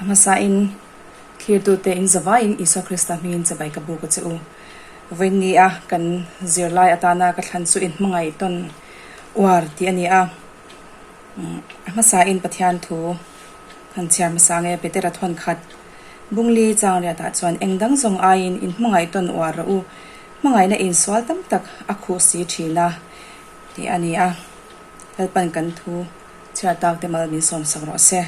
A hmasain thlirtute in zavaiin Isua Krista hmingin chibai ka buk a che u. Vawiin a kan zirlai atana ka thlan chu inhmangaih tawn uar tih a ni a. A hmasain Pathian thu han chhiar hmasa nge Petera thawn khat Bungli changriatah chuan eng dang zawng aiin inhmangaih tawn uar rawh u, hmangaihna insual tam tak a khuh si thin a tih a ni a. Lalpan kan thu chhiar tak te mal min sawmsak rawh se.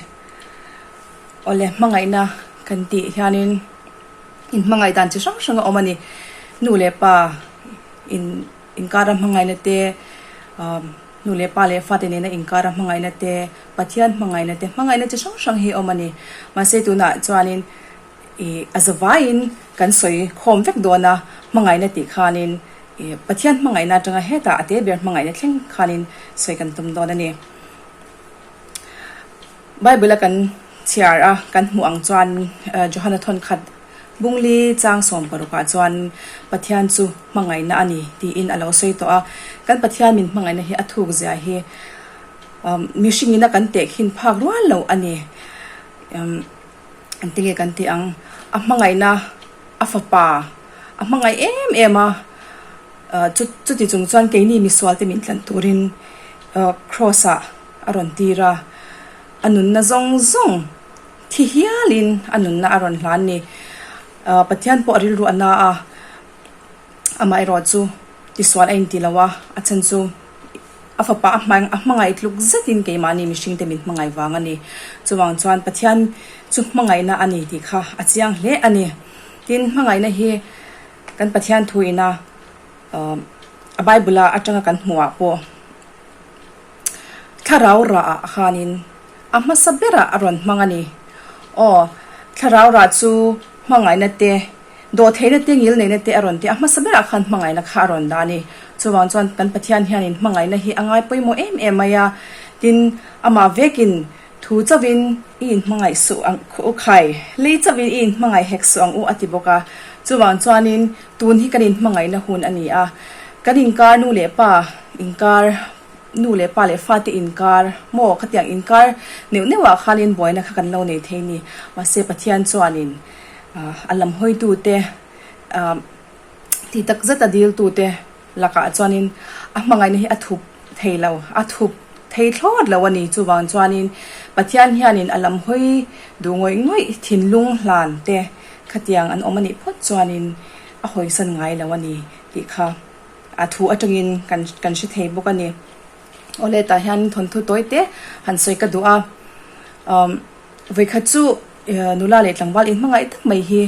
Awle hmangaihna kan tih hianin inhmangaih dan chi hrang hrang a awm a ni. Nu leh pa in inkara hmangaihna te umm nu leh pa leh fate nena inkara hmangaihna te Pathian hmangaihna te hmangaihna chi hrang hrang hi a awm a ni. Mahse tunah chuanin ih a zavaiin kan sawi khawm vek dawn a hmangaihna tih khanin ih Pathian hmangaihna atanga hetah a te ber hmangaihna thleng khanin sawi kan tum dawn a ni. Bible a kan chhiar a, kan hmuh ang chuan Johana thawnkhat Bungli chang 16 ah chuan Pathian chu hmangaihna a ni tiin a lo sawi tawh a. Kan Pathian min hmangaihna hi a thuk zia hi mihringin a kan tehkhin phak rual lo a ni. Engtinge kan tih ang? A hmangaihna a fapa a hmangaih em em a, chuti chung chuan keini misualte min tlan turin Cross ah a rawn tir a, a nunna zawng zawng thi hialin a nunna a rawn hlan ni. Pathian pawh a rilru a na a, amaherawh chu tisual a inti lo a, a chhan chu a fapa a hmangaih tluk zetin keimahni mihringte min hmangaih vang a ni. Chuvang chuan Pathian chu hmangaihna a ni tih kha a chiang hle a ni. Tin, hmangaihna hi kan Pathian thu ina a Bible-a atanga kan hmuhah pawh, Thlarau rah ah khanin a hmasa berah a rawn hmang a ni. Aw, thlarau rah chu hmangaihna te, dawhtheihna te, ngilneihna te a rawn ti a, a hmasa berah khan hmangaihna kha a rawn dah a ni. Chuvang chuan kan Pathian hianin hmangaihna hi a ngai pawimawh em em mai a, tin, amah vekin thu chauhin i inhmangaih suh ang u khai, lei chauhin i inhmangaih hek suh ang u a ti bawk a. Chuvang chuanin tun hi kan inhmangaihna hun a ni a, kan inkar nu leh pa inkar, Nu leh pa leh fate inkar maw khatiang inkar neuh neuh ah khanin buaina kha kan lo nei thei ni. Mahse Pathian chuanin a lam hawitute ti tak zet a diltute lakah chuanin a hmangaihna hi a thup thei lo, a thup thei thlawt lo a ni. Chuvang chuanin Pathian hianin a lam hawi duh ngawih ngawih thinlung hlan te khatiang an awm a nih phawt chuanin a hawisan ngai lo a ni tih kha. A thu atangin kan kan hre thei bawk a ni. Awle tah hian thawnthu tawi te han sawi ka duh a. Umm vawikhat chu nula leh tlangval inhmangaih tak mai hi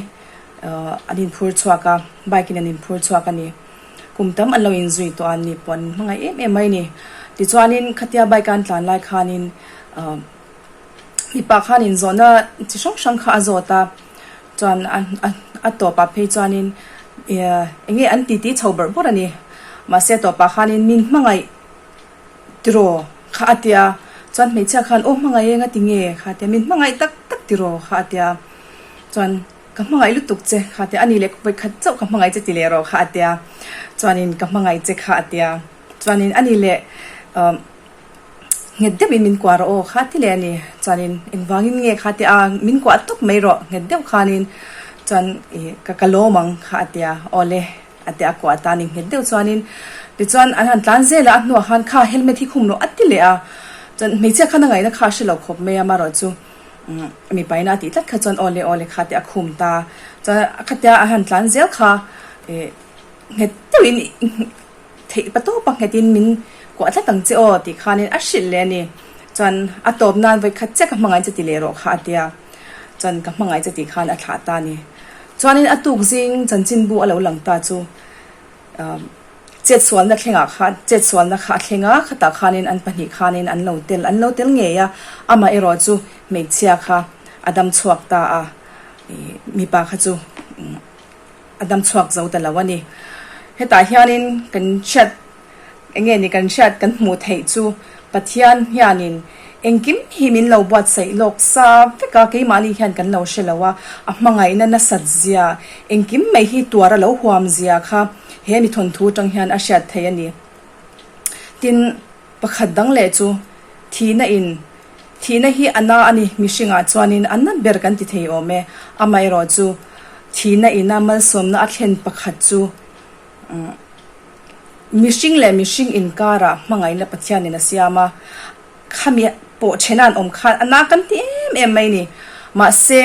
an inphur chhuak a, bike in an inphur chhuak a ni. Kum tam an lo inzui tawh a, ni pawh an inhmangaih em em mai a ni. Tichuanin khatia bike a an tlan lai khanin mipa khanin zawhna chi hrang hrang kha a zawt a. Chuan a tawpah phei chuanin eng nge an titi chho bawrh bawrh a ni. Mahse a tawpah khanin min hmangaih tiraw kha a tia. Chuan hmeichhia khan aw hmangaih eng a ti nge kha a tia. Min hmangaih tak tak tiraw kha a tia. Chuan ka hmangaih lutuk che kha a tia. A ni leh vawikhat chauh ka hmangaih che ti leh rawh kha a tia. Chuanin ka hmangaih che kha a tia. Chuanin a ni leh Nghet deuhin min kuah rawh aw kha ti leh a ni. Chuanin engvangin nge kha tia a, min kuah tawp mai rawh nghet deuh khanin chuan ih ka ka lawm ang kha a tia, aw le a tia a kuah ta a ni nghet deuh chuanin tichuan an han tlan zel a, a hnuah khan kha helmet hi khum rawh a ti leh a, chuan hmeichhia khan a ngaihna kha a hre lo khawp mai a, amaherawhchu umm mipa ina a tih tlat kha chuan aw le aw le kha tia a khum ta, chuan khatia an han tlan zel kha ih nghet deuhin. Theih pa tawp a nghetin min kuah tlat ang che aw tih khanin a hrilh leh a ni. Chuan a tawp nan vawi khat chiah ka hmangaih che ti leh rawh kha a tia. Chuan ka hmangaih che tih khan a thlah ta a ni. Chuanin a tuk zing chanchinbu a lo lang ta chu chetsualna thlengah khan chetsualna kha a thleng a, khatah khanin an pahnih khanin an lo tel an lo tel ngei a, amah erawh chu hmeichhia kha a dam chhuak ta a, mipa kha chu. A dam chhuak zo ta lo a ni. Hetah hianin kan hriat eng nge ni kan hriat kan hmuh theih chu Pathian hianin engkim hi min lo buatsaih lawk sa vek a, keimahni hian kan lo hre lo a, a hmangaihna nasat zia, engkim mai hi tuar a lo huam zia kha he mi thawnthu atang hian a hriat theih a ni. Tin, pakhat dang leh chu thihna in. Thihna hi a na a ni, mihringah chuanin a na ber kan ti thei awm e. Amaherawhchu, thihna ina malsawmna a thlen pakhat chu mihring leh mihring inkarah hmangaihna Pathianin a siam a, khami pawh thena an awm khan a na kan ti em em mai ni. Mahse,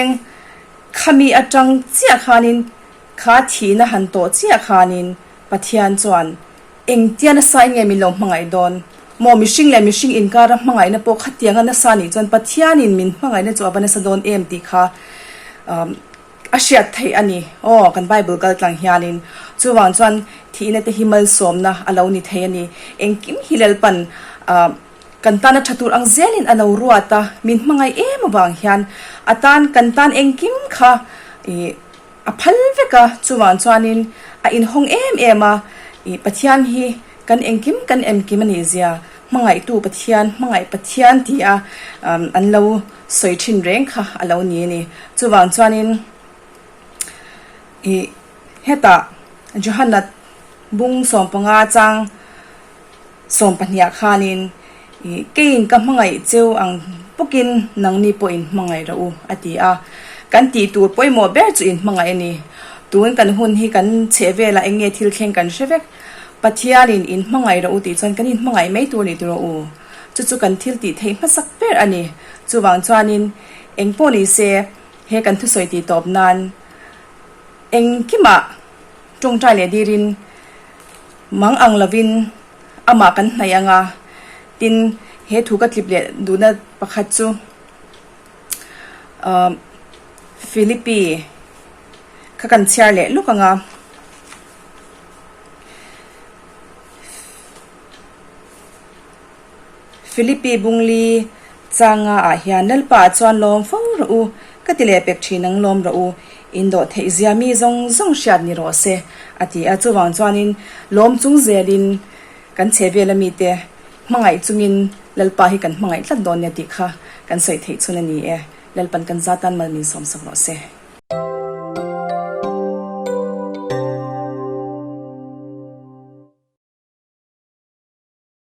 khami atang chiah khanin kha thihna han tawh chiah khanin Pathian chuan Engtia nasa in nge min lo hmangaih dawn? Maw mihring leh mihring inkara hmangaihna pawh khatianga nasa nih chuan Pathianin min hmangaihna chu a va nasa dawn em tih kha a hriat theih a ni. Aw, kan Bible kal tlang hianin chuvang chuan thihna te hi malsawmna a lo ni thei a ni. Engkim hi Lalpan kan tana tha tur ang zelin a lo ruat a, min hmangaih em avang hian a tan kan tan engkim kha ih A phal vek a, chuvang chuanin a inhawng em em a, ih Pathian hi kan engkim kan emkim a nih zia, hmangaihtu Pathian, hmangaih Pathian ti a an lo sawi thin reng kha a lo ni a ni. Chuvang chuanin ih hetah Johana bung 15 chang 12 khanin Ih, keiin ka hmangaih cheu ang bawkin nangni pawh in hmangaih rawh u, a ti a. Kan tih tur pawimawh ber chu in hmangaih a ni. Tun kan hun hi kan chheh velah eng nge thil thleng kan hre vek. Pathianin in hmangaih rawh u tih chuan kan in hmangaih mai tur ni rawh u. Chu chu kan thil tih theih hmasak ber a ni. Chuvang chuanin eng pawh ni se he kan thusawi tih tawp nan engkimah tawngtai leh dirin mang ang lovin, Amah kan hnaih ang a, tin he thu ka tlip leh duhna pakhat chu ahh Philippi kha kan chhiar leh lawk ang a. Philippi bungli changa ah hian Lalpa ah chuan lawm fo rawh u, ka ti leh pek thin ang lawm rawh u, in dawh theih zia mi zawng zawng hriat ni rawh se a ti a, chuvang chuanin lawm chung zelin kan chhe vel a mite hmangaih chungin Lalpa hi kan hmangaih tlat dawn nia tih kha kan sawi theih chhun a ni e, Lalpan kan zatan mal min sawmsak rawh se.